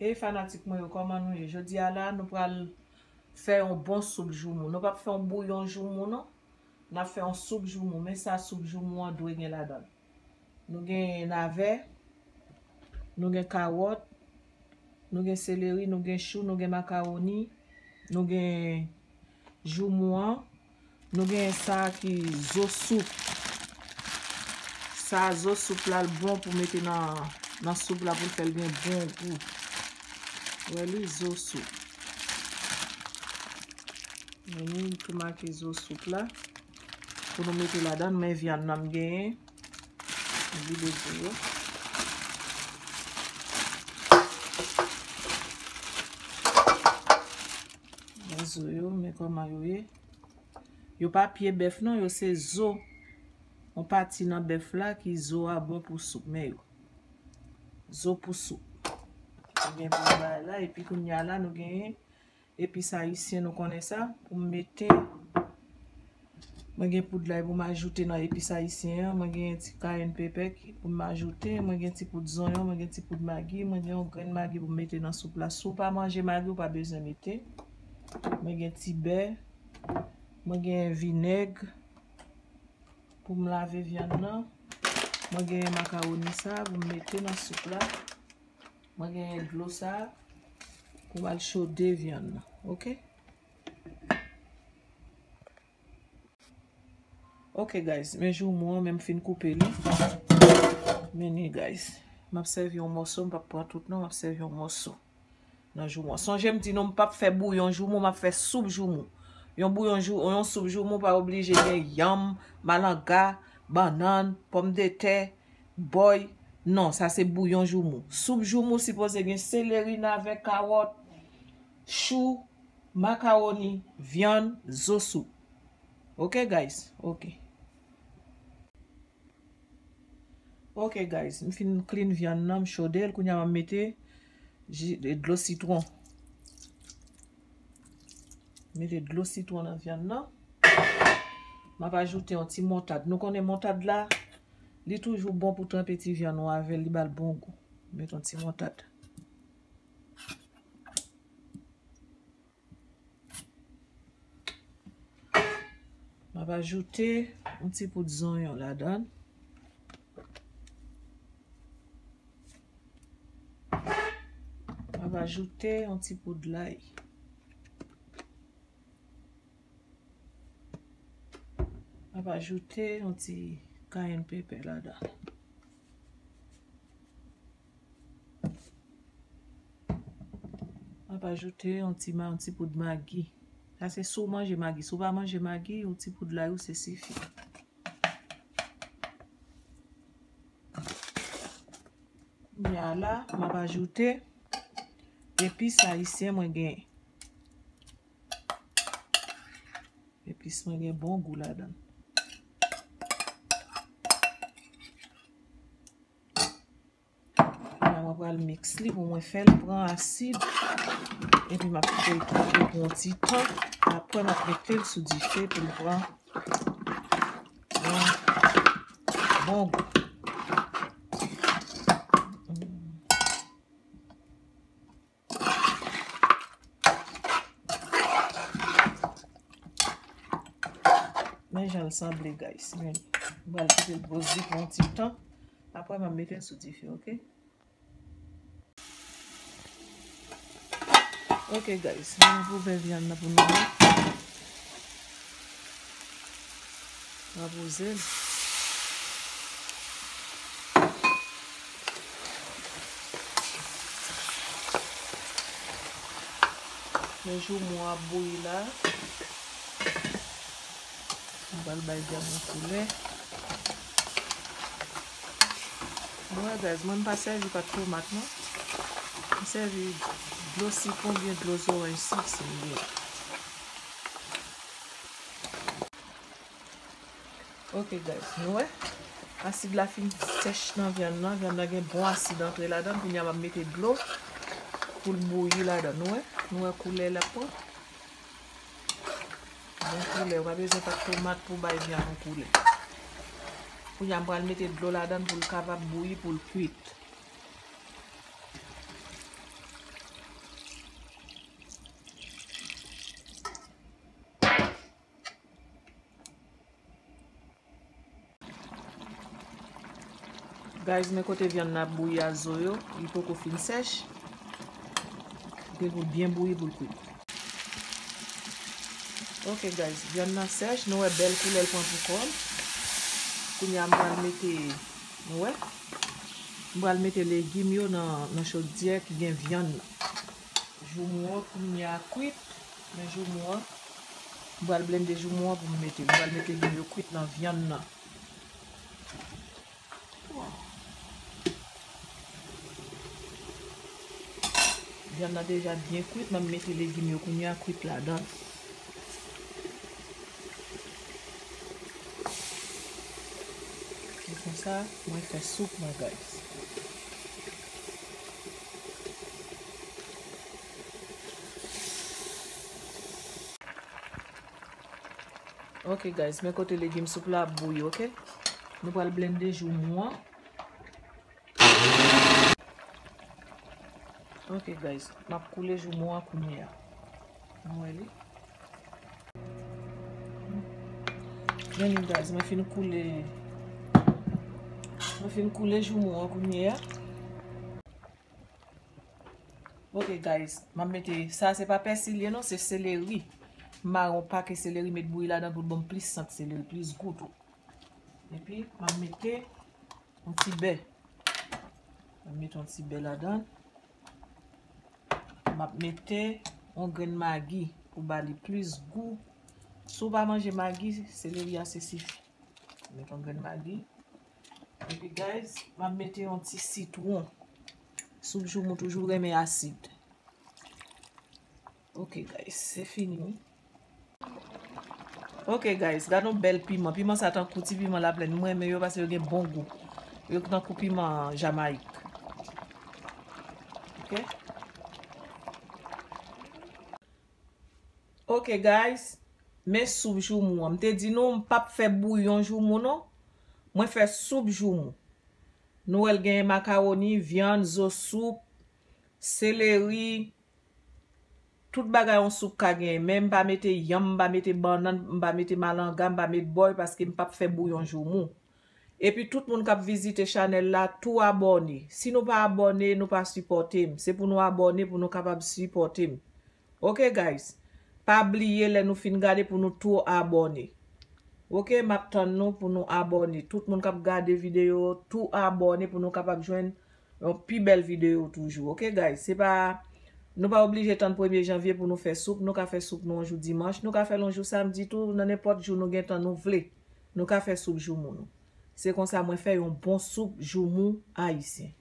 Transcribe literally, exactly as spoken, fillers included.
Hey fanatik mwen yo, kòman nou ye? Jodi a la, nou pral fè yon bon soup joumou. Nou p ap fè yon bouyon joumou, non. N ap fè yon soup joumou. Men sa soup joumou an dwe gen ladan l. Nou gen navè, nou gen kawòt, nou gen seleri, nou gen chou, nou gen makawoni, nou gen joumou an, nou gen sa ki zo soup. Sa zo soup la, l bon pou mete nan, nan soup la pou l fè l gen bon gou. Wè li, zo soup. Men li tou make zo soup la. Pou nou mete ladan l, men vyann nan m genyen. M vide zo yo. Men zo yo, men kòman yo ye. Yo pa pye bèf non, yo se zo. Yon pati nan bèf la ki zo a bon pou soup, men yo. Zo pou soup. Nou gen pou bay la, epi kounye a la, nou genyen epis ayisyen, nou konnen sa, pou m mete. Mwen gen poud lay pou m ajoute nan epis ayisyen an. Mwen gen ti kayenn pepè ki pou m ajoute. Mwen gen ti poud zonyon, mwen gen ti poud magi, mwen gen yon grenn magi pou m mete nan soup la. Si w pa manje magi, w pa bezwen mete. Mwen gen ti bè, mwen gen vinèg pou m lave vyann nan. Mwen gen makawoni sa pou m mete nan soup la. Mwen gen dlo sa pou m al chode vyann nan. Oke? Oke, guys, men joumou an, men m fin koupe li. Men ni, guys. M ap sèvi yon mòso, m p ap pran tout non, m ap sèvi yon mòso nan joumou an. Sonje m di nou, m p ap fè bouyon joumou, m ap fè soup joumou. Yon bouyon jou, yon soup joumou pa oblije gen yanm, malanga, bannann, pòmdetè, bòy. Non, sa se bouyon joumou. Soup joumou sipoze gen seleri, navè, kawòt, chou, makawoni, vyann, zo soup. Oke, guys? Oke. Oke, guys, m fin clean vyann nan, m chode l. Kounye a m ap mete ji, dlo sitwon. Mete dlo sitwon nan vyann nan. M ap ajoute yon ti montad. Nou konnen montad la, li toujou bon pou tranpe ti vyann ou avè l, li ba l bon gou. Mete yon ti montad. M ap ajoute yon ti poud zonyon ladan. M ap ajoute yon ti poud lay. M ap ajoute yon ti kayenn pepè ladan. M ap ajoute yon ti ma-, yon ti poud magi. Sa se si w manje magi. Si w pa manje magi, yon ti poud lay ou se sifi. Kounye a la, m ap ajoute epis ayisyen mwen genyen. Epis mwen gen bon gou ladan. La, mwen pral miks li pou mwen fè l pran asid. Epi m ap kite l twouve pou yon ti tan. Apre, m ap mete l sou dife pou l pran yon bon gou. Men jan l sanble, guys. Men, m pral kite l poze pou yon ti tan. Apre, m ap mete l sou dife, oke? Oke, guys. Men m ap ouvè vyann nan pou nou wè. M ap poze l. Men joumou an ap bouyi la. M pral bay vyann nan koulè. Bon, guys, mwen m pa sèvi pat tomat, non. M sèvi dlo sitwon oubyen dlo zoranj si, si m gen. Ok, guys, nou wè. Asid la fin sèch nan vyann nan. Vyann nan gen bon asid antre ladan. Kounye a m ap mete dlo pou l bouyi ladan. Nou wè? Nou wè koulè l ap pran? Bon koulè. Ou pa bezwen pat tomat pou bay vyann yon koulè. Kounye a m pral mete dlo ladan pou l kapab bouyi, pou l kwit. Guys, men kote vyann nan ap bouyi a zo yo, li poko fin sèch. Gen pou l byen bouyi pou l kwit. Ok guys, vyann nan sèch, nou wè bèl koulè l pran pou kò l. Kounye a m pral mete, nou wè, m pral mete legim yo nan, nan chodyè ki gen vyann nan. Joumou an kounye a kwit, men joumou an, m pral blende joumou an pou m mete. M pral mete legim yo kwit nan vyann nan. Vyann nan deja byen kwit, m ap mete legim yo kounye a kwit ladan. E konsa, mwen fè soup mwen, guys. Ok guys, men kote legim soup la ap bouyi, ok? Nou pral blende joumou an. Ok guys, m ap koule joumou an kounye a. Nou wè li. Men li guys, mwen fin koule. Mwen fin koule joumou an kounye a. Ok guys, m ap mete, sa se pa pèsi li ye non, se seleri. M mare yon pake seleri, met bouyi ladan pou l ban m plis sant seleri, plis gou tou. Epi, m ap mete yon ti bè. M ap mete yon ti bè ladan. M ap mete yon grenn magi pou ba li plis gou. Si w pa manje magi, seleri a se sifi. Met yon grenn magi. Epi, guys, m ap mete yon ti sitwon. Soup joumou toujou renmen asid. Ok, guys, se fini, wi. Ok, guys, gade yon bèl piman. Piman sa tankou ti piman laplèn. Mwen renmen yo paske yo gen bon gou. Yo tankou piman Jamayik. Ok? Ok, guys, men soup joumou an. M te di nou, m p ap fè bouyon joumou, non. Mwen fè soup joumou. Nou wè l genyen makawoni, vyann, zo soup, seleri, tout bagay yon soup ka genyen. Men m pa mete yanm, m pa mete bannann, m pa mete malanga, m pa met bòy paske m p ap fè bouyon joumou. Epi tout moun k ap vizite chanèl la, tou abòne. Si nou pa abòne, nou pa sipòte m. Se pou nou abòne pou nou kapab sipòte m. Ok, guys? Pa bliye lè nou fin gade pou nou tou abòne. Ok, m ap tann nou pou nou abòne. Tout moun k ap gade videyo, tou abòne pou nou kapab jwenn yon pi bèl videyo toujou. Ok, guys? Se pa, nou pa oblije tann premye janvye pou nou fè soup. Nou ka fè soup nou yon jou dimanch. Nou ka fè l yon jou samdi tou, nan nenpòt jou nou gen tan nou vle. Nou ka fè soup joumou nou. Se konsa mwen fè yon bon soup joumou ayisyen.